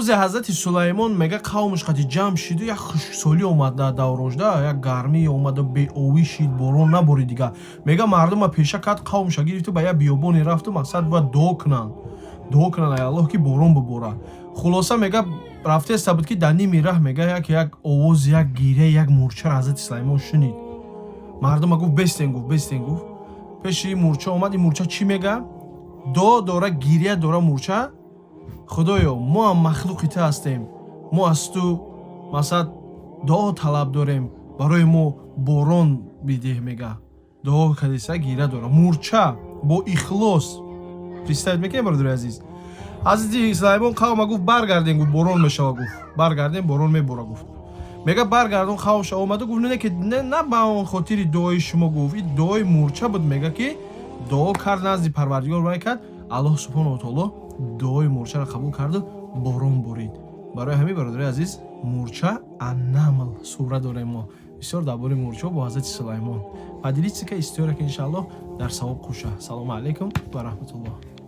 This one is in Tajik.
Рӯзе ҳазрати Сулаймон, мега, қавмаш қати ҷамъ шиду, як хушксолӣ омад дар даврожда, як гармӣ омаду беовӣ шид, борон наборид. Дига, мега, мардума пеша кард, қавмша гирифту ба як биёбоне рафту. Мақсад, бояд дуо кунанд, дуо кунанд ай Аллоҳ, ки борон биборад. Хулоса, мега, рафтеста буд, ки дар ними раҳ, мега, як овози, як гиряи як мурчаро ҳазрати Сулаймон шунид. Мардума гуфт: «Бестен», гуфт, «бестен», гуфт. Пеши ин мурча омад. Ин мурча чӣ мега? Дуо дора, гиря дора мурча: «Худоё, мо ҳам махлуқи ту ҳастем, мо аз ту, масалан, дуо талаб дорем, барои мо борон бидеҳ», мега. Дуо кадиса, гиря дора мурча бо ихлос. Представить мекунем, бародари азиз? Ҳазрати Сулаймон қавма гуфт: «Баргардем», гуфт, «борон мешава», гуфт, «баргардем, борон мебора», гуфт. Мега, баргардон, қавмша омаду гуфт: «Не, ки на ба он хотири дуои шумо», гуфт, «ин дуои мурча буд», мега, ки дуо кард назди Парвардигор, вай кард. Аллоҳ субҳонаҳу таоло дуои мурчаро қабул карду борон борид. Барои ҳамин, бародари азиз, мурча, Ан-Намл сура дорем мо бисёр дар бораи мурчаҳо бо ҳазрати Сулаймон. Поделиться ка история, ки иншааллоҳ дар савоб кӯша. Салому алайкум ва раҳматуллоҳ.